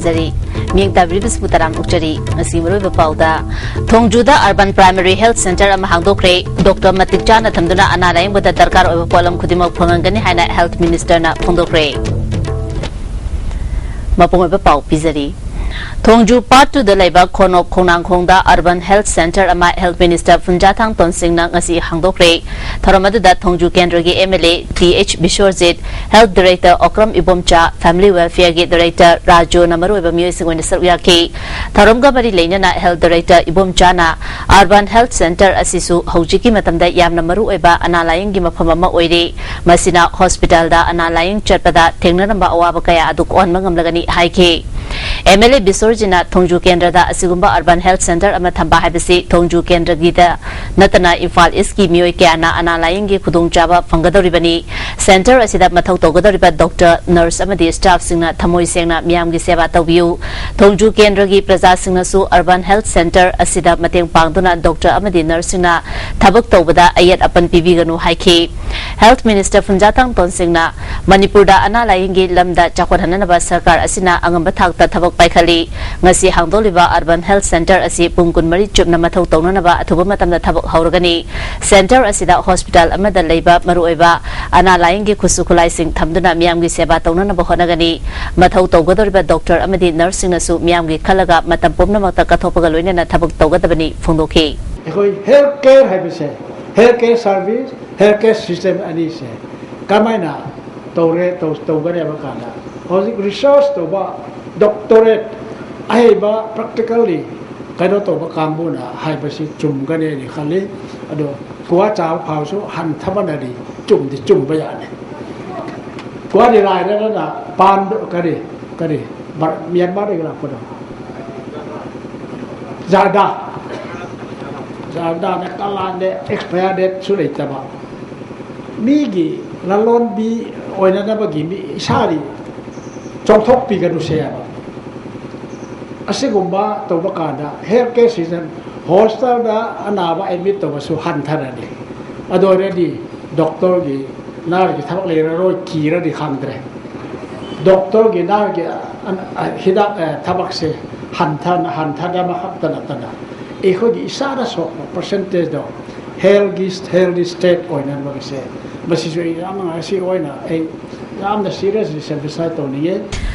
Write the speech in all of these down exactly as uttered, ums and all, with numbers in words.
ꯄꯥꯎꯖꯔꯤ꯫ ꯃꯤꯠꯌꯦꯡ ꯇꯥꯕꯤꯔꯤꯕꯁꯤꯕꯨ ꯇꯔꯥꯝꯅ ꯑꯣꯛꯆꯔꯤ꯫ ꯉꯁꯤ ꯃꯔꯨꯑꯣꯏꯕ ꯄꯥꯎꯗ, ꯊꯣꯡꯖꯨꯗ Urban Primary Health Centre ꯑꯃ ꯍꯥꯡꯗꯣꯛꯈ꯭ꯔꯦ꯫ ꯗꯣꯛꯇꯔ ꯃꯇꯤꯛ ꯆꯥꯅ ꯊꯝꯗꯨꯅ ꯑꯅꯥ ꯂꯥꯌꯦꯡꯕꯗ ꯗꯔꯀꯥꯔ ꯑꯣꯏꯕ ꯄꯣꯠꯂꯝ ꯈꯨꯗꯤꯡꯃꯛ ꯐꯪꯍꯟꯒꯅꯤ ꯍꯥꯏꯅ Health Ministerꯅ ꯐꯣꯡꯗꯣꯛꯈ꯭ꯔꯦ꯫ ꯃꯄꯨꯡ ꯑꯣꯏꯕ ꯄꯥꯎ ꯄꯤꯖꯔꯤ꯫ ꯊꯣꯡꯖꯨ Part Twoꯗ ꯂꯩꯕ ꯈꯣꯅꯣꯞ ꯈꯣꯡꯅꯥꯡꯈꯣꯡꯗ Urban Health Centre ꯑꯃ Health Minister ꯐꯨꯟꯖꯥꯊꯥꯡ ꯇꯣꯟꯁꯤꯡꯅ ꯉꯁꯤ ꯍꯥꯡꯗꯣꯛꯈ꯭ꯔꯦ꯫ ꯊꯧꯔꯝ ꯑꯗꯨꯗ ꯊꯣꯡꯖꯨ ꯀꯦꯟꯗ꯭ꯔꯒꯤ MLA T H Biswajit, Health Director Okram Ibomcha, Family Welfareꯒꯤ Director ꯔꯥꯖꯨꯅ ꯃꯔꯨꯑꯣꯏꯕ ꯃꯤꯑꯣꯏꯁꯤꯡ ꯑꯣꯏꯅ ꯁꯔꯨꯛ ꯌꯥꯈꯤ꯫ ꯊꯧꯔꯝꯒ ꯃꯔꯤ ꯂꯩꯅꯅ Health Director ꯏꯕꯣꯝꯆꯥꯅ Urban Health Centre ꯑꯁꯤꯁꯨ ꯍꯧꯖꯤꯛꯀꯤ ꯃꯇꯝꯗ ꯌꯥꯝꯅ ꯃꯔꯨꯑꯣꯏꯕ ꯑꯅꯥ ꯂꯥꯌꯦꯡꯒꯤ ꯃꯐꯝ ꯑꯃ ꯑꯣꯏꯔꯤ꯫ ꯃꯁꯤꯅ ꯍꯣꯁꯄꯤꯇꯥꯜꯗ ꯑꯅꯥ ꯂꯥꯌꯦꯡ ꯆꯠꯄꯗ ꯊꯦꯡꯅꯔꯝꯕ ꯑꯋꯥꯕ ꯀꯌꯥ ꯑꯗꯨ ꯀꯣꯛꯍꯟꯕ ꯉꯝꯂꯒꯅꯤ ꯍꯥꯏꯈꯤ꯫ MLA ꯕꯤꯁ꯭ꯋꯔꯖꯤꯠꯅ ꯊꯣꯡꯖꯨ ꯀꯦꯟꯗ꯭ꯔꯗ ꯑꯁꯤꯒꯨꯝꯕ Urban Health Centre ꯑꯃ ꯊꯝꯕ ꯍꯥꯏꯕꯁꯤ ꯊꯣꯡꯖꯨ ꯀꯦꯟꯗ꯭ꯔꯒꯤꯗ ꯅꯠꯇꯅ ꯏꯝꯐꯥꯜ ꯏꯁꯀꯤ ꯃꯤꯑꯣꯏ ꯀꯌꯥꯅ ꯑꯅꯥ ꯂꯥꯌꯦꯡꯒꯤ ꯈꯨꯗꯣꯡꯆꯥꯕ ꯐꯪꯒꯗꯧꯔꯤꯕꯅꯤ꯫ Centre ꯑꯁꯤꯗ ꯃꯊꯧ ꯇꯧꯒꯗꯧꯔꯤꯕ ꯗꯣꯛꯇꯔ, ꯅꯔꯁ ꯑꯃꯗꯤ ꯁ꯭ꯇꯥꯐꯁꯤꯡꯅ ꯊꯃꯣꯏ ꯁꯦꯡꯅ ꯃꯤꯌꯥꯝꯒꯤ ꯁꯦꯕꯥ ꯇꯧꯕꯤꯌꯨ꯫ ꯊꯣꯡꯖꯨ ꯀꯦꯟꯗ꯭ꯔꯒꯤ ꯄ꯭ꯔꯖꯥꯁꯤꯡꯅꯁꯨ Urban Health Centre ꯑꯁꯤꯗ ꯃꯇꯦꯡ ꯄꯥꯡꯗꯨꯅ ꯗꯣꯛꯇꯔ ꯑꯃꯗꯤ ꯅꯔꯁꯁꯤꯡꯅ ꯊꯕꯛ ꯇꯧꯕꯗ ꯑꯌꯦꯠ ꯑꯄꯟ ꯄꯤꯕꯤꯒꯅꯨ ꯍꯥꯏꯈꯤ꯫ Health Minister ꯐꯨꯟꯖꯥꯊꯥꯡ ꯇꯣꯟꯁꯤꯡꯅ ꯃꯅꯤꯄꯨꯔꯗ ꯑꯅꯥ ꯂꯥꯌꯦꯡꯒꯤ ꯂꯝꯗ ꯆꯥꯎꯈꯠꯍꯟꯅꯅꯕ ꯁꯔꯀꯥꯔ ꯑꯁꯤꯅ ꯑꯉꯝꯕ ꯊꯥꯛꯇ ꯊꯕꯛ ꯄꯥꯏꯈꯠꯂꯤ꯫ ꯉꯁꯤ ꯍꯥꯡꯗꯣꯛꯂꯤꯕ Urban Health Centre ꯑꯁꯤ ꯄꯨꯡ ꯀꯨꯟꯃꯔꯤ ꯆꯨꯞꯅ ꯃꯊꯧ ꯇꯧꯅꯅꯕ ꯑꯊꯨꯕ ꯃꯇꯝꯗ ꯊꯕꯛ ꯍꯧꯔꯒꯅꯤ꯫ Centre ꯑꯁꯤꯗ ꯍꯣꯁꯄꯤꯇꯥꯜ ꯑꯃꯗ ꯂꯩꯕ ꯃꯔꯨꯑꯣꯏꯕ ꯑꯅꯥ ꯂꯥꯌꯦꯡꯒꯤ ꯈꯨꯠꯁꯨ ꯈꯨꯠꯂꯥꯏꯁꯤꯡ ꯊꯝꯗꯨꯅ ꯃꯤꯌꯥꯝꯒꯤ ꯁꯦꯕꯥ ꯇꯧꯅꯅꯕ ꯍꯣꯠꯅꯒꯅꯤ꯫ ꯃꯊꯧ ꯇꯧꯒꯗꯧꯔꯤꯕ ꯗꯣꯛꯇꯔ ꯑꯃꯗꯤ ꯅꯔꯁꯁꯤꯡꯅꯁꯨ ꯃꯤꯌꯥꯝꯒꯤ ꯈꯜꯂꯒ ꯃꯇꯝ ꯄꯨꯝꯅꯃꯛꯇ ꯀꯠꯊꯣꯛꯄꯒ ꯂꯣꯏꯅꯅ ꯊꯕꯛ ꯇꯧꯒꯗꯕꯅꯤ ꯐꯣꯡꯗꯣꯛꯈꯤ꯫ ꯑꯩꯈꯣꯏ health care ꯍꯥꯏꯕꯁꯦ, health care service, health care system ꯑꯅꯤꯁꯦ ꯀꯃꯥꯏꯅ ꯇꯧꯔꯦ, ꯇꯧ-, ꯇꯧꯒꯅꯤ ꯍꯥꯏꯕ ꯀꯥꯟꯗ, ꯍꯧꯖꯤꯛ research ꯇꯧꯕ, doctorate, ꯑꯍꯩꯕ, practically ꯀꯩꯅꯣ ꯇꯧꯕ ꯀꯥꯡꯕꯨꯅ ꯍꯥꯏꯕꯁꯤ ꯆꯨꯝꯒꯅꯤ ꯍꯥꯏꯅ ꯈꯜꯂꯤ꯫ ꯑꯗꯣ ꯀ꯭ꯋꯥ ꯆꯥꯕ ꯐꯥꯎꯁꯨ ꯍꯟꯊꯕꯅꯗꯤ ꯆꯨꯝꯗꯤ ꯆꯨꯝꯕ ꯌꯥꯅꯤ꯫ ꯀ꯭ꯋꯥꯗꯤ ꯂꯥꯏꯔꯗꯅ ꯄꯥꯟ, ꯀꯔꯤ, ꯀꯔꯤ, ꯕꯔ-, ꯃ꯭ꯌꯥꯟꯃꯥꯔꯗꯒꯤ ꯂꯥꯛꯄꯗꯣ, ꯖꯥꯔꯗꯥ, ꯖꯥꯔꯗꯥꯅ ꯀꯂꯥꯟꯗ expire dateꯁꯨ ꯂꯩꯇꯕ, ꯃꯤꯒꯤ ꯂꯂꯣꯟꯕꯤ ꯑꯣꯏꯅꯅꯕꯒꯤ ꯃꯤ ꯏꯁꯥꯗꯤ ꯆꯣꯡꯊꯣꯛꯄꯤꯒꯅꯨꯁꯦ ꯍꯥꯏꯕ꯫ ꯑꯁꯤꯒꯨꯝꯕ ꯇꯧꯕ ꯀꯥꯟꯗ health care system, ꯍꯣꯁꯄꯤꯇꯥꯜꯗ ꯑꯅꯥꯕ admit ꯇꯧꯕꯁꯨ ꯍꯟꯊꯔꯅꯤ꯫ ꯑꯗꯨ ꯑꯣꯏꯔꯗꯤ ꯗꯣꯛꯇꯔꯒꯤ, ꯅꯔꯁꯀꯤ ꯊꯕꯛ ꯂꯩꯔꯔꯣꯏ, ꯀꯤꯔꯗꯤ ꯈꯪꯗ꯭ꯔꯦ꯫ ꯗꯣꯛꯇꯔꯒꯤ ꯅꯔꯁꯀꯤ ꯑ, ꯑ, ꯍꯤꯗꯥꯛ ꯑ, ꯊꯕꯛꯁꯦ ꯍꯟꯊꯅ ꯍꯟꯊꯗꯕ ꯈꯛꯇ ꯅꯠꯇꯅ ꯑꯩꯈꯣꯏꯒꯤ ꯏꯁꯥꯗ ꯁꯣꯛꯄ ꯄꯔꯁꯦꯟꯇꯦꯖꯗꯣ ꯍꯦꯜꯒꯤ ꯍꯦꯜꯗꯤ ꯁ꯭ꯇꯦꯠ ꯑꯣꯏꯅꯕꯒꯤꯁꯦ ꯃꯁꯤꯁꯨ ꯑꯩ ꯌꯥꯝꯅ ꯉꯁꯤ ꯑꯣꯏꯅ ꯑꯩ ꯌꯥꯝꯅ ꯁꯤꯔꯤꯌꯁꯂꯤ ꯁꯦꯇꯤꯁꯐꯥꯏ ꯇꯧꯅꯤꯡꯉꯦ꯫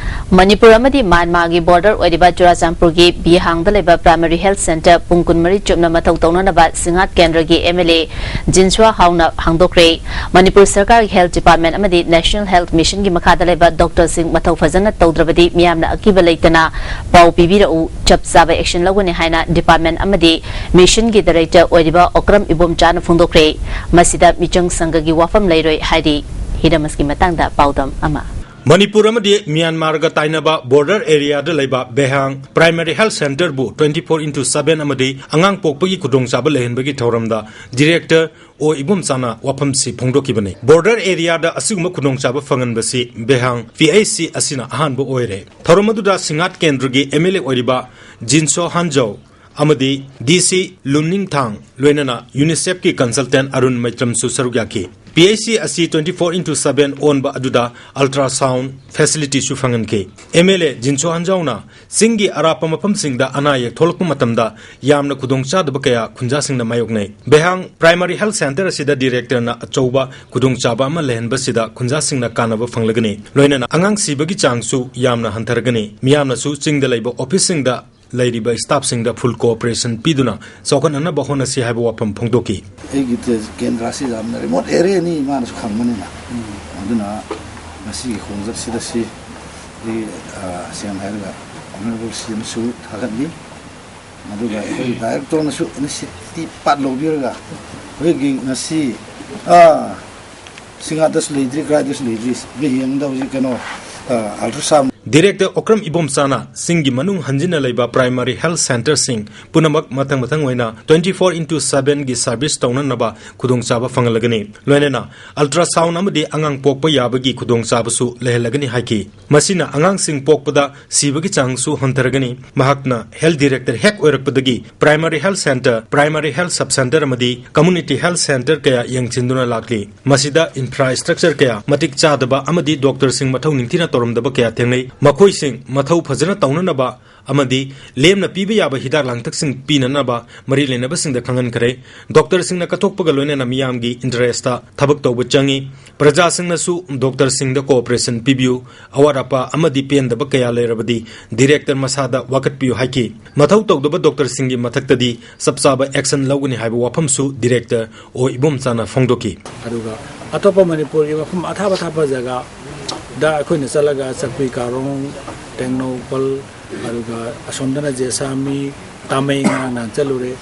ꯃꯅꯤꯄꯨꯔ ꯑꯃꯗꯤ ꯃ꯭ꯌꯥꯟꯃꯥꯔꯒꯤ ꯕꯣꯔꯗꯔ ꯑꯣꯏꯔꯤꯕ ꯆꯨꯔꯥꯆꯥꯟꯄꯨꯔꯒꯤ ꯕꯤꯍꯥꯡꯗ ꯂꯩꯕ ꯄ꯭ꯔꯥꯏꯃꯥꯔꯤ ꯍꯦꯜꯊ ꯁꯦꯟꯇꯔ ꯄꯨꯡ ꯀꯨꯟꯃꯔꯤ ꯆꯨꯞꯅ ꯃꯊꯧ ꯇꯧꯅꯅꯕ ꯁꯤꯡꯍꯥꯠ ꯀꯦꯟꯗ꯭ꯔꯒꯤ ꯑꯦꯝ ꯑꯦꯜ ꯑꯦ ꯖꯤꯟꯁ꯭ꯋꯥ ꯍꯥꯎꯅ ꯍꯥꯡꯗꯣꯛꯈ꯭ꯔꯦ꯫ ꯃꯅꯤꯄꯨꯔ ꯁꯔꯀꯥꯔꯒꯤ ꯍꯦꯜꯊ ꯗꯤꯄꯥꯔꯠꯃꯦꯟꯠ ꯑꯃꯗꯤ ꯅꯦꯁꯅꯦꯜ ꯍꯦꯜꯊ ꯃꯤꯁꯟꯒꯤ ꯃꯈꯥꯗ ꯂꯩꯕ ꯗꯣꯛꯇꯔꯁꯤꯡ ꯃꯊꯧ ꯐꯖꯅ ꯇꯧꯗ꯭ꯔꯕꯗꯤ ꯃꯤꯌꯥꯝꯅ ꯑꯀꯤꯕ ꯂꯩꯇꯅ ꯄꯥꯎ ꯄꯤꯕꯤꯔꯛꯎ, ꯆꯞ ꯆꯥꯕ ꯑꯦꯛꯁꯟ ꯂꯧꯒꯅꯤ ꯍꯥꯏꯅ ꯗꯤꯄꯥꯔꯠꯃꯦꯟꯠ ꯑꯃꯗꯤ ꯃꯤꯁꯟꯒꯤ ꯗꯥꯏꯔꯦꯛꯇꯔ ꯑꯣꯏꯔꯤꯕ ꯑꯣꯀ꯭ꯔꯝ ꯏꯕꯣꯝꯆꯥꯅ ꯐꯣꯡꯗꯣꯛꯈ꯭ꯔꯦ꯫ ꯃꯁꯤꯗ ꯃꯤꯆꯪ ꯁꯪꯒꯒꯤ ꯋꯥꯐꯝ ꯂꯩꯔꯣꯏ ꯍꯥꯏꯔꯤ꯫ ꯍꯤꯔꯝ ꯑꯁꯤꯒꯤ ꯃꯇꯥꯡꯗ ꯄꯥꯎꯗꯝ ꯑꯃ꯫ ꯃꯅꯤꯄꯨꯔ ꯑꯃꯗꯤ ꯃ꯭ꯌꯥꯟꯃꯥꯔꯒ ꯇꯥꯏꯅꯕ ꯕꯣꯔꯗꯔ ꯑꯦꯔꯤꯌꯥꯗ ꯂꯩꯕ ꯕꯦꯍꯥꯡ ꯄ꯭ꯔꯥꯏꯃꯥꯔꯤ ꯍꯦꯜꯊ ꯁꯦꯟꯇꯔꯕꯨ twenty four into seven ꯑꯃꯗꯤ ꯑꯉꯥꯡ ꯄꯣꯛꯄꯒꯤ ꯈꯨꯗꯣꯡꯆꯥꯕ ꯂꯩꯍꯟꯕꯒꯤ ꯊꯧꯔꯝꯗ ꯗꯤꯔꯦꯛꯇꯔ ꯑꯣ ꯏꯕꯣꯝꯆꯥꯅ ꯋꯥꯐꯝꯁꯤ ꯐꯣꯡꯗꯣꯛꯈꯤꯕꯅꯤ꯫ ꯕꯣꯔꯗꯔ ꯑꯦꯔꯤꯌꯥꯗ ꯑꯁꯤꯒꯨꯝꯕ ꯈꯨꯗꯣꯡꯆꯥꯕ ꯐꯪꯍꯟꯕꯁꯤ ꯕꯦꯍꯥꯡ ꯄꯤ ꯑꯩꯆ ꯁꯤ ꯑꯁꯤꯅ ꯑꯍꯥꯟꯕ ꯑꯣꯏꯔꯦ꯫ ꯊꯧꯔꯝ ꯑꯗꯨꯗ ꯁꯤꯡꯍꯥꯠ ꯀꯦꯟꯗ꯭ꯔꯒꯤ ꯑꯦꯝ ꯑꯦꯜ ꯑꯦ ꯑꯣꯏꯔꯤꯕ ꯖꯤꯟꯁꯣ ꯍꯥꯟꯖꯧ ꯑꯃꯗꯤ ꯗꯤ ꯁꯤ ꯂꯨꯟꯅꯤꯡꯊꯥꯡ ꯂꯣꯏꯅꯅ ꯌꯨꯅꯤꯁꯦꯐꯀꯤ ꯀꯟꯁꯜꯇꯦꯟꯠ ꯑꯔꯨꯟ ꯃꯩꯇ꯭ꯔꯝꯁꯨ ꯁꯔꯨꯛ ꯌꯥꯈꯤ꯫ ꯄꯤ ꯑꯩꯆ ꯁꯤ ꯑꯁꯤ twenty four into seven ꯑꯣꯟꯕ ꯑꯗꯨꯗ ꯑꯜꯇ꯭ꯔꯥꯁꯥꯎꯟ ꯐꯦꯁꯤꯂꯤꯇꯤꯁꯨ ꯐꯪꯍꯟꯈꯤ꯫ ꯑꯦꯝ ꯑꯦꯜ ꯑꯦ ꯖꯤꯟꯁꯣ ꯍꯥꯟꯖꯧꯅ ꯆꯤꯡꯒꯤ ꯑꯔꯥꯞꯄ ꯃꯐꯝꯁꯤꯡꯗ ꯑꯅꯥ ꯑꯌꯦꯛ ꯊꯣꯛꯂꯛꯄ ꯃꯇꯝꯗ ꯌꯥꯝꯅ ꯈꯨꯗꯣꯡꯆꯥꯗꯕ ꯀꯌꯥ ꯈꯨꯟꯖꯥꯁꯤꯡꯅ ꯃꯥꯌꯣꯛꯅꯩ꯫ ꯕꯦꯍꯥꯡ ꯄ꯭ꯔꯥꯏꯃꯥꯔꯤ ꯍꯦꯜꯊ ꯁꯦꯟꯇꯔ ꯑꯁꯤꯗ ꯗꯤꯔꯦꯛꯇꯔꯅ ꯑꯆꯧꯕ ꯈꯨꯗꯣꯡꯆꯥꯕ ꯑꯃ ꯂꯩꯍꯟꯕꯁꯤꯗ ꯈꯨꯟꯖꯥꯁꯤꯡꯅ ꯀꯥꯟꯅꯕ ꯐꯪꯂꯒꯅꯤ꯫ ꯂꯣꯏꯅꯅ ꯑꯉꯥꯡ ꯁꯤꯕꯒꯤ ꯆꯥꯡꯁꯨ ꯌꯥꯝꯅ ꯍꯟꯊꯔꯒꯅꯤ꯫ ꯃꯤꯌꯥꯝꯅꯁꯨ ꯆꯤꯡꯗ ꯂꯩꯕ ꯑꯣꯐꯤꯁꯁꯤꯡꯗ ꯂꯩꯔꯤꯕ ꯁ꯭ꯇꯥꯐꯁꯤꯡꯗ ꯐꯨꯜ ꯀꯣꯑꯣꯄꯔꯦꯁꯟ ꯄꯤꯗꯨꯅ ꯆꯥꯎꯈꯠꯅꯅꯕ ꯍꯣꯠꯅꯁꯤ ꯍꯥꯏꯕ ꯋꯥꯐꯝ ꯐꯣꯡꯗꯣꯛꯈꯤ꯫ ꯑꯩꯒꯤ ꯇꯦ-, ꯀꯦꯟꯗ꯭ꯔꯁꯤ ꯌꯥꯝꯅ ꯔꯤꯃꯣꯠ ꯑꯦꯔꯤꯌꯥꯅꯤ, ꯃꯥꯅꯁꯨ ꯈꯪꯕꯅꯤꯅ꯫ ꯑꯗꯨꯅ ꯉꯁꯤꯒꯤ ꯈꯣꯡꯆꯠꯁꯤꯗ ꯁꯤ ꯑꯩ, ꯑ, ꯁꯦꯡꯅ ꯍꯥꯏꯔꯒ ꯑꯣꯅꯔꯦꯕꯜ ꯁꯤ ꯑꯦꯝꯁꯨ ꯊꯥꯒꯠꯂꯤ꯫ ꯑꯗꯨꯒ ꯑꯩꯈꯣꯏ ꯗꯥꯏꯔꯦꯛꯇꯔꯅꯁꯨ ꯏꯅꯤꯁꯤꯌꯦꯇꯤꯚ ꯄꯥꯔꯠ ꯂꯧꯕꯤꯔꯒ ꯑꯩꯈꯣꯏꯒꯤ ꯉꯁꯤ, ꯑ, ꯁꯤꯡꯍꯥꯠꯇꯁꯨ ꯂꯩꯇ꯭ꯔꯤ, ꯀꯗꯥꯏꯗꯁꯨ ꯂꯩꯇ꯭ꯔꯤ, ꯕꯦꯍꯥꯡꯗ ꯍꯧꯖꯤꯛ ꯀꯩꯅꯣ, ꯑ, ꯑꯜꯇ꯭ꯔꯥꯁꯥꯎꯟ Director ꯑꯣꯀ꯭ꯔꯝ ꯏꯕꯣꯝꯆꯥꯅ ꯆꯤꯡꯒꯤ ꯃꯅꯨꯡ ꯍꯟꯖꯤꯟꯅ ꯂꯩꯕ primary health centreꯁꯤꯡ ꯄꯨꯝꯅꯃꯛ ꯃꯊꯪ ꯃꯊꯪ ꯑꯣꯏꯅ twenty four into sevenꯒꯤ service ꯇꯧꯅꯅꯕ ꯈꯨꯗꯣꯡꯆꯥꯕ ꯐꯪꯍꯜꯂꯒꯅꯤ꯫ ꯂꯣꯏꯅꯅ ultrasound ꯑꯃꯗꯤ ꯑꯉꯥꯡ ꯄꯣꯛꯄ ꯌꯥꯕꯒꯤ ꯈꯨꯗꯣꯡꯆꯥꯕꯁꯨ ꯂꯩꯍꯜꯂꯒꯅꯤ ꯍꯥꯏꯈꯤ꯫ ꯃꯁꯤꯅ ꯑꯉꯥꯡꯁꯤꯡ ꯄꯣꯛꯄꯗ ꯁꯤꯕꯒꯤ ꯆꯥꯡꯁꯨ ꯍꯟꯊꯔꯒꯅꯤ꯫ ꯃꯍꯥꯛꯅ health director ꯍꯦꯛ ꯑꯣꯏꯔꯛꯄꯗꯒꯤ primary health centre, primary health sub centre ꯑꯃꯗꯤ community health centre ꯀꯌꯥ ꯌꯦꯡꯁꯤꯟꯗꯨꯅ ꯂꯥꯛꯂꯤ꯫ ꯃꯁꯤꯗ infrastructure ꯀꯌꯥ ꯃꯇꯤꯛ ꯆꯥꯗꯕ ꯑꯃꯗꯤ doctorꯁꯤꯡ ꯃꯊꯧ ꯅꯤꯡꯊꯤꯅ ꯇꯧꯔꯝꯗꯕ ꯀꯌꯥ ꯊꯦꯡꯅꯩ꯫ ꯃꯈꯣꯏꯁꯤꯡ ꯃꯊꯧ ꯐꯖꯅ ꯇꯧꯅꯅꯕ ꯑꯃꯗꯤ ꯂꯦꯝꯅ ꯄꯤꯕ ꯌꯥꯕ ꯍꯤꯗꯥꯛ ꯂꯥꯡꯊꯛꯁꯤꯡ ꯄꯤꯅꯅꯕ ꯃꯔꯤ ꯂꯩꯅꯕꯁꯤꯡꯗ ꯈꯪꯍꯟꯈ꯭ꯔꯦ꯫ Doctorꯁꯤꯡꯅ ꯀꯠꯊꯣꯛꯄꯒ ꯂꯣꯏꯅꯅ ꯃꯤꯌꯥꯝꯒꯤ interestꯇ ꯊꯕꯛ ꯇꯧꯕ ꯆꯪꯏ꯫ ꯄ꯭ꯔꯖꯥꯁꯤꯡꯅꯁꯨ doctorꯁꯤꯡꯗ cooperation ꯄꯤꯕꯤꯌꯨ꯫ ꯑꯋꯥꯠ ꯑꯄꯥ ꯑꯃꯗꯤ ꯄꯦꯟꯗꯕ ꯀꯌꯥ ꯂꯩꯔꯕꯗꯤ director ꯃꯁꯥꯗ ꯋꯥꯀꯠꯄꯤꯌꯨ ꯍꯥꯏꯈꯤ꯫ ꯃꯊꯧ ꯇꯧꯗꯕ doctorꯁꯤꯡꯒꯤ ꯃꯊꯛꯇꯗꯤ ꯆꯞ ꯆꯥꯕ action ꯂꯧꯒꯅꯤ ꯍꯥꯏꯕ ꯋꯥꯐꯝꯁꯨ director ꯑꯣ ꯏꯕꯣꯝꯆꯥꯅ ꯐꯣꯡꯗꯣꯛꯈꯤ꯫ ꯑꯗꯨꯒ ꯑꯇꯣꯞꯄ ꯃꯅꯤꯄꯨꯔꯒꯤ ꯃꯐꯝ ꯑꯊꯥꯞ ꯑꯊꯥꯞꯄ ꯖꯒꯥꯗ ꯑꯩꯈꯣꯏꯅ ꯆꯠꯂꯒ ꯆꯛꯄꯤ ꯀꯥꯔꯣꯡ, ꯇꯦꯡꯅꯧꯄꯜ, ꯑꯗꯨꯒ ꯑꯁꯣꯝꯗꯅ ꯖꯦꯁꯥꯃꯤ, ꯇꯥꯃꯩ ꯉꯔꯥꯡ ꯅꯍꯥꯟ ꯆꯠꯂꯨꯔꯦ꯫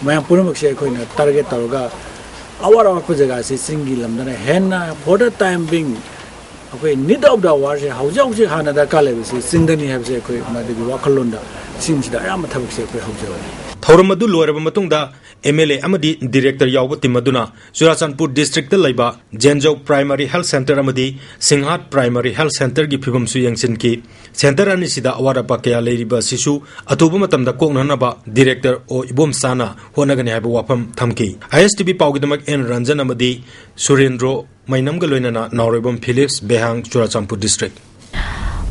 ꯃꯌꯥꯝ ꯄꯨꯝꯅꯃꯛꯁꯦ ꯑꯩꯈꯣꯏꯅ target ꯇꯧꯔꯒ ꯑꯋꯥꯠ ꯑꯋꯥꯠꯄ ꯖꯒꯥꯁꯤ ꯆꯤꯡꯒꯤ ꯂꯝꯗꯅ ꯍꯦꯟꯅ for the time being ꯑꯩꯈꯣꯏ need of the hourꯁꯦ ꯍꯧꯖꯤꯛ ꯍꯧꯖꯤꯛ ꯍꯥꯟꯅ ꯗꯔꯀꯥꯔ ꯂꯩꯕꯁꯤ ꯆꯤꯡꯗꯅꯤ ꯍꯥꯏꯕꯁꯦ ꯑꯩꯈꯣꯏ ꯃꯗꯨꯒꯤ ꯋꯥꯈꯜꯂꯣꯟꯗ ꯆꯤꯡꯁꯤꯗ ꯑꯌꯥꯝꯕ ꯊꯕꯛꯁꯦ ꯑꯩꯈꯣꯏ ꯍꯧꯖꯕꯅꯤ꯫ ꯊꯧꯔꯝ ꯑꯗꯨ ꯂꯣꯏꯔꯕ ꯃꯇꯨꯡꯗ MLA ꯑꯃꯗꯤ director ꯌꯥꯎꯕ team ꯑꯗꯨꯅ ꯆꯨꯔꯥꯆꯥꯟꯄꯨꯔ districtꯇ ꯂꯩꯕ ꯖꯦꯟꯖꯧ primary health centre ꯑꯃꯗꯤ ꯁꯤꯡꯍꯥꯠ primary health centreꯒꯤ ꯐꯤꯕꯝꯁꯨ ꯌꯦꯡꯁꯤꯟꯈꯤ꯫ Centre ꯑꯅꯤꯁꯤꯗ ꯑꯋꯥꯠ ꯑꯄꯥ ꯀꯌꯥ ꯂꯩꯔꯤꯕ ꯑꯁꯤꯁꯨ ꯑꯊꯨꯕ ꯃꯇꯝꯗ ꯀꯣꯛꯅꯅꯕ director ꯑꯣ ꯏꯕꯣꯝꯆꯥꯅ ꯍꯣꯠꯅꯒꯅꯤ ꯍꯥꯏꯕ ꯋꯥꯐꯝ ꯊꯝꯈꯤ꯫ ISTV ꯄꯥꯎꯒꯤꯗꯃꯛ N ꯔꯟꯖꯟ ꯑꯃꯗꯤ ꯁꯨꯔꯦꯟꯗ꯭ꯔꯣ ꯃꯩꯅꯝꯒ ꯂꯣꯏꯅꯅ Naorembam Philips, Behiang, Churachandpur district꯫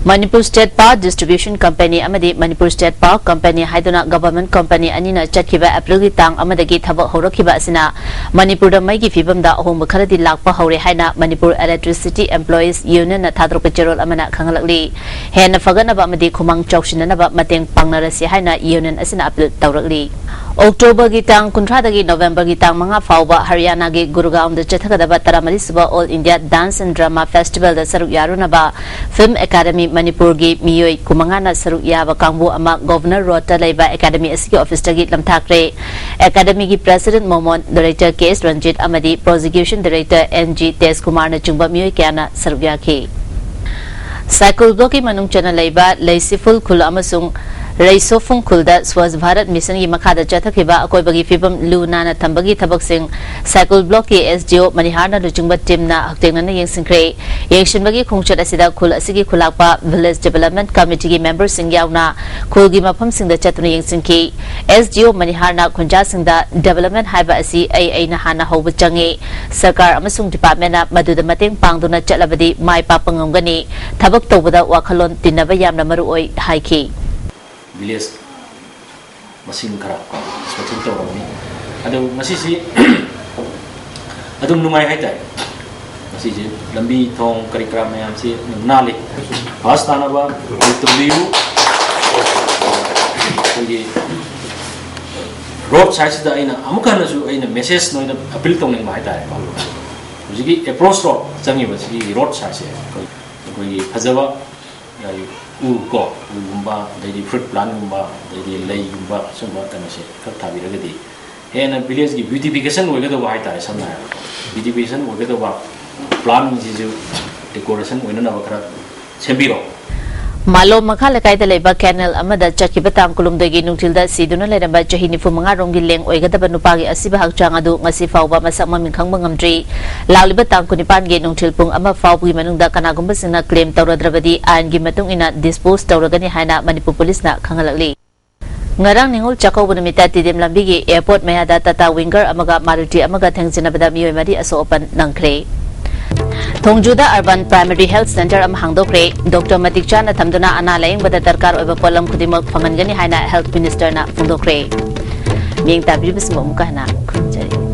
Manipur state power distribution company ꯑꯃꯗꯤ ꯃꯅꯤꯄꯨꯔ ꯁ꯭ꯇꯦꯠ ꯄꯥꯋꯔ ꯀꯝꯄꯦꯅꯤ ꯍꯥꯏꯗꯨꯅ ꯒꯚꯔꯟꯃꯦꯟꯠ ꯀꯝꯄꯦꯅꯤ ꯑꯅꯤꯅ ꯆꯠꯈꯤꯕ ꯑꯦꯄ꯭ꯔꯤꯜꯒꯤ ꯇꯥꯡ ꯑꯃꯗꯒꯤ ꯊꯕꯛ ꯍꯧꯔꯛꯈꯤꯕ ꯑꯁꯤꯅ ꯃꯅꯤꯄꯨꯔꯗ ꯃꯩꯒꯤ ꯐꯤꯕꯝꯗ ꯑꯍꯣꯡꯕ ꯈꯔꯗꯤ ꯂꯥꯛꯄ ꯍꯧꯔꯦ ꯍꯥꯏꯅ ꯃꯅꯤꯄꯨꯔ ꯏꯂꯦꯛꯇ꯭ꯔꯤꯁꯤꯇꯤ ꯑꯦꯝꯄ꯭ꯂꯣꯌꯤꯁ ꯌꯨꯅꯤꯌꯟꯅ ꯊꯥꯗꯣꯔꯛꯄ ꯆꯦꯔꯣꯜ ꯑꯃꯅ ꯈꯪꯍꯜꯂꯛꯂꯤ꯫ ꯍꯦꯟꯅ ꯐꯒꯠꯅꯕ ꯑꯃꯗꯤ ꯈꯨꯃꯥꯡ ꯆꯥꯎꯁꯤꯟꯅꯅꯕ ꯃꯇꯦꯡ ꯄꯥꯡꯅꯔꯁꯤ ꯍꯥꯏꯅ ꯌꯨꯅꯤꯌꯟ ꯑꯁꯤꯅ ꯑꯄꯤꯜ ꯇꯧꯔꯛꯂꯤ꯫ ꯑꯣꯛꯇꯣꯕꯔꯒꯤ ꯇꯥꯡ ꯀꯨꯟꯊ꯭ꯔꯥꯗꯒꯤ ꯅꯣꯕꯦꯝꯕꯔꯒꯤ ꯇꯥꯡ ꯃꯉꯥ ꯐꯥꯎꯕ ꯍꯔꯤꯌꯥꯅꯥꯒꯤ ꯒꯨꯔꯒꯥꯎꯟꯗ ꯆꯠꯊꯒꯗꯕ ꯇꯔꯥꯃꯔꯤꯁꯨꯕ All India Dance and Drama Festivalꯗ ꯁꯔꯨꯛ ꯌꯥꯔꯨꯅꯕ ꯐꯤꯜꯝ ꯑꯦꯀꯥꯗꯃꯤ ꯃꯅꯤꯄꯨꯔꯒꯤ ꯃꯤꯑꯣꯏ ꯀꯨꯟꯃꯉꯥꯅ ꯁꯔꯨꯛ ꯌꯥꯕ ꯀꯥꯡꯕꯨ ꯑꯃ ꯒꯣꯚꯔꯅꯔ ꯔꯣꯗꯇ ꯂꯩꯕ ꯑꯦꯀꯥꯗꯃꯤ ꯑꯁꯤꯒꯤ ꯑꯣꯐꯤꯁꯇꯒꯤ ꯂꯝꯊꯥꯈ꯭ꯔꯦ꯫ ꯑꯦꯀꯥꯗꯃꯤꯒꯤ ꯄ꯭ꯔꯦꯁꯤꯗꯦꯟꯠ ꯃꯣꯃꯣꯟ, ꯗꯥꯏꯔꯦꯛꯇꯔ ꯀꯦ ꯑꯦꯁ ꯔꯟꯖꯤꯠ ꯑꯃꯗꯤ ꯄ꯭ꯔꯣꯁꯤꯀ꯭ꯌꯨꯁꯟ ꯗꯥꯏꯔꯦꯛꯇꯔ ꯑꯦꯟ ꯖꯤ ꯇꯦꯖꯀꯨꯃꯥꯔꯅꯆꯤꯡꯕ ꯃꯤꯑꯣꯏ ꯀꯌꯥꯅ ꯁꯔꯨꯛ ꯌꯥꯈꯤ꯫ ꯁꯥꯏꯀꯨꯜ ꯕ꯭ꯂꯣꯛꯀꯤ ꯃꯅꯨꯡ ꯆꯟꯅ ꯂꯩꯕ ꯂꯩꯁꯤꯐꯨꯜ ꯈꯨꯜ ꯑꯃꯁꯨꯡ ꯔꯩꯁꯣꯐꯨꯡ ꯈꯨꯜꯗ ꯁ꯭ꯋꯥꯁ ꯚꯥꯔꯠ ꯃꯤꯁꯟꯒꯤ ꯃꯈꯥꯗ ꯆꯠꯊꯈꯤꯕ ꯑꯀꯣꯏꯕꯒꯤ ꯐꯤꯕꯝ ꯂꯨ ꯅꯥꯟꯅ ꯊꯝꯕꯒꯤ ꯊꯕꯛꯁꯤꯡ ꯁꯥꯏꯀꯨꯜ ꯕ꯭ꯂꯣꯛꯀꯤ S D O ꯃꯅꯤꯍꯥꯔꯅ ꯂꯨꯆꯤꯡꯕ ꯇꯤꯝꯅ ꯍꯛꯊꯦꯡꯅꯅ ꯌꯦꯡꯁꯤꯟꯈ꯭ꯔꯦ꯫ ꯌꯦꯡꯁꯤꯟꯕꯒꯤ ꯈꯣꯡꯆꯠ ꯑꯁꯤꯗ ꯈꯨꯜ ꯑꯁꯤꯒꯤ ꯈꯨꯂꯥꯛꯄ ꯚꯤꯂꯦꯖ ꯗꯤꯚꯦꯂꯞꯃꯦꯟꯠ ꯀꯃꯤꯇꯤꯒꯤ ꯃꯦꯝꯕꯔꯁꯤꯡ ꯌꯥꯎꯅ ꯈꯨꯜꯒꯤ ꯃꯐꯝꯁꯤꯡꯗ ꯆꯠꯇꯨꯅ ꯌꯦꯡꯁꯤꯟꯈꯤ꯫ S D O ꯃꯅꯤꯍꯥꯔꯅ ꯈꯨꯟꯖꯥꯁꯤꯡꯗ ꯗꯤꯚꯦꯂꯞꯃꯦꯟꯠ ꯍꯥꯏꯕ ꯑꯁꯤ ꯑꯩ ꯑꯩꯅ ꯍꯥꯟꯅ ꯍꯧꯕ ꯆꯪꯏ꯫ ꯁꯔꯀꯥꯔ ꯑꯃꯁꯨꯡ ꯗꯤꯄꯥꯔꯠꯃꯦꯟꯠꯅ ꯃꯗꯨꯗ ꯃꯇꯦꯡ ꯄꯥꯡꯗꯨꯅ ꯆꯠꯂꯕꯗꯤ ꯃꯥꯏ ꯄꯥꯛꯄ ꯉꯝꯒꯅꯤ꯫ ꯊꯕꯛ ꯇꯧꯕꯗ ꯋꯥꯈꯜꯂꯣꯟ ꯇꯤꯟꯅꯕ ꯌꯥꯝꯅ ꯃꯔꯨ ꯑꯣꯏ ꯍꯥꯏꯈꯤ꯫ ꯚꯤꯂꯦꯖ ꯃꯁꯤꯡ ꯈꯔ ꯀꯣ ꯏꯟꯁꯄꯦꯛꯁꯟ ꯇꯧꯔꯕꯅꯤ꯫ ꯑꯗꯨ ꯉꯁꯤꯁꯤ ꯑꯗꯨꯝ ꯅꯨꯡꯉꯥꯏ ꯍꯥꯏꯇꯥꯔꯦ꯫ ꯉꯁꯤꯁꯦ ꯂꯝꯕꯤ ꯊꯣꯡ ꯀꯔꯤ ꯀꯔꯥ ꯃꯌꯥꯝꯁꯤ ꯑꯗꯨꯝ ꯅꯥꯜꯂꯤ꯫ ꯐꯥꯁ ꯇꯥꯅꯕ ꯇꯧꯕꯤꯌꯨ꯫ ꯑꯩꯈꯣꯏꯒꯤ ꯔꯣꯗ ꯁꯥꯏꯗꯁꯤꯗ ꯑꯩꯅ ꯑꯃꯨꯛ ꯍꯟꯅꯁꯨ ꯑꯩꯅ ꯃꯦꯁꯦꯖ ꯅꯣꯏꯗ ꯑꯄꯤꯜ ꯇꯧꯅꯤꯡꯕ ꯍꯥꯏꯇꯥꯔꯦꯀꯣ꯫ ꯍꯧꯖꯤꯛꯀꯤ ꯑꯦꯄ꯭ꯔꯣꯁ ꯔꯣꯗ ꯆꯪꯉꯤꯕ ꯁꯤꯒꯤ ꯔꯣꯗ ꯁꯥꯏꯗꯁꯦ ꯑꯩꯈꯣꯏ, ꯑꯩꯈꯣꯏꯒꯤ ꯐꯖꯕ ꯎ ꯀꯣ, ꯎꯒꯨꯝꯕ, ꯑꯗꯩꯗꯤ ꯐ꯭ꯔꯨꯏꯠ ꯄ꯭ꯂꯥꯟꯒꯨꯝꯕ, ꯑꯗꯩꯗꯤ ꯂꯩꯒꯨꯝꯕ, ꯁꯨꯝꯕ ꯀꯩꯅꯣꯁꯦ ꯈꯔ ꯊꯥꯕꯤꯔꯒꯗꯤ ꯍꯦꯟꯅ ꯚꯤꯂꯦꯖꯀꯤ ꯕ꯭ꯌꯨꯇꯤꯐꯤꯀꯦꯁꯟ ꯑꯣꯏꯒꯗꯧꯕ ꯍꯥꯏꯇꯥꯔꯦ꯫ ꯁꯝꯅ ꯍꯥꯏꯔꯕꯗ ꯕ꯭ꯌꯨꯇꯤꯐꯤꯀꯦꯁꯟ ꯑꯣꯏꯒꯗꯧꯕ ꯄ꯭ꯂꯥꯟꯁꯤꯁꯨ ꯗꯦꯀꯣꯔꯦꯁꯟ ꯑꯣꯏꯅꯅꯕ ꯈꯔ ꯁꯦꯝꯕꯤꯔꯣ꯫ ꯃꯥꯂꯣꯝ ꯃꯈꯥ ꯂꯩꯀꯥꯏꯗ ꯂꯩꯕ ꯀꯦꯅꯦꯜ ꯑꯃꯗ ꯆꯠꯈꯤꯕ ꯇꯥꯡ ꯀꯨꯟꯍꯨꯝꯗꯣꯏꯒꯤ ꯅꯨꯡꯊꯤꯜꯗ ꯁꯤꯗꯨꯅ ꯂꯩꯔꯝꯕ ꯆꯍꯤ ꯅꯤꯐꯨ ꯃꯉꯥ ꯔꯣꯝꯒꯤ ꯂꯦꯡ ꯑꯣꯏꯒꯗꯕ ꯅꯨꯄꯥꯒꯤ ꯑꯁꯤꯕ ꯍꯛꯆꯥꯡ ꯑꯗꯨ ꯉꯁꯤ ꯐꯥꯎꯕ ꯃꯁꯛ ꯃꯃꯤꯡ ꯈꯪꯕ ꯉꯝꯗ꯭ꯔꯤ꯫ ꯂꯥꯛꯂꯤꯕ ꯇꯥꯡ ꯀꯨꯟꯅꯤꯄꯥꯟꯒꯤ ꯅꯨꯡꯊꯤꯜ ꯄꯨꯡ ꯑꯃ ꯐꯥꯎꯕꯒꯤ ꯃꯅꯨꯡꯗ ꯀꯅꯥꯒꯨꯝꯕꯁꯤꯡꯅ ꯀ꯭ꯂꯦꯝ ꯇꯧꯔꯗ꯭ꯔꯕꯗꯤ ꯑꯥꯏꯟꯒꯤ ꯃꯇꯨꯡ ꯏꯟꯅ ꯗꯤꯁꯄꯣꯖ ꯇꯧꯔꯒꯅꯤ ꯍꯥꯏꯅ ꯃꯅꯤꯄꯨꯔ ꯄꯨꯂꯤꯁꯅ ꯈꯪꯍꯜꯂꯛꯂꯤ꯫ ꯉꯔꯥꯡ ꯅꯤꯉꯣꯜ ꯆꯥꯛꯀꯧꯕ ꯅꯨꯃꯤꯠꯇ ꯇꯤꯗꯤꯝ ꯂꯝꯕꯤꯒꯤ ꯑꯦꯌꯔꯄꯣꯔꯠ ꯃꯌꯥꯗ ꯇꯥꯇꯥ ꯋꯤꯡꯒꯔ ꯑꯃꯒ ꯃꯥꯔꯨꯇꯤ ꯑꯃꯒ ꯊꯦꯡꯖꯤꯟꯅꯕꯗ ꯃꯤꯑꯣꯏ ꯃꯔꯤ ꯑꯁꯣꯛ ꯑꯄꯟ ꯅꯪꯈ꯭ꯔꯦ꯫ ꯊꯣꯡꯖꯨꯗ ꯑꯔꯕꯥꯟ ꯄ꯭ꯔꯥꯏꯃꯔꯤ ꯍꯦꯜꯊ ꯁꯦꯟꯇꯔ ꯑꯃ ꯍꯥꯡꯗꯣꯛꯈ꯭ꯔꯦ꯫ ꯗꯣꯛꯇꯔ ꯃꯇꯤꯛ ꯆꯥꯅ ꯊꯝꯗꯨꯅ ꯑꯅꯥ ꯂꯥꯌꯦꯡꯕꯗ ꯗꯔꯀꯥꯔ ꯑꯣꯏꯕ ꯄꯣꯠꯂꯝ ꯈꯨꯗꯤꯡꯃꯛ ꯐꯪꯍꯟꯒꯅꯤ ꯍꯥꯏꯅ ꯍꯦꯜꯊ ꯃꯤꯅꯤꯁꯇꯔꯅ ꯐꯣꯡꯗꯣꯛꯈ꯭ꯔꯦ꯫ ꯃꯤꯠꯌꯦꯡ ꯇꯥꯕꯤꯔꯤꯕꯁꯤꯡꯕꯨ ꯑꯃꯨꯛꯀ ꯍꯟꯅ ꯈꯨꯔꯨꯝꯖꯔꯤ꯫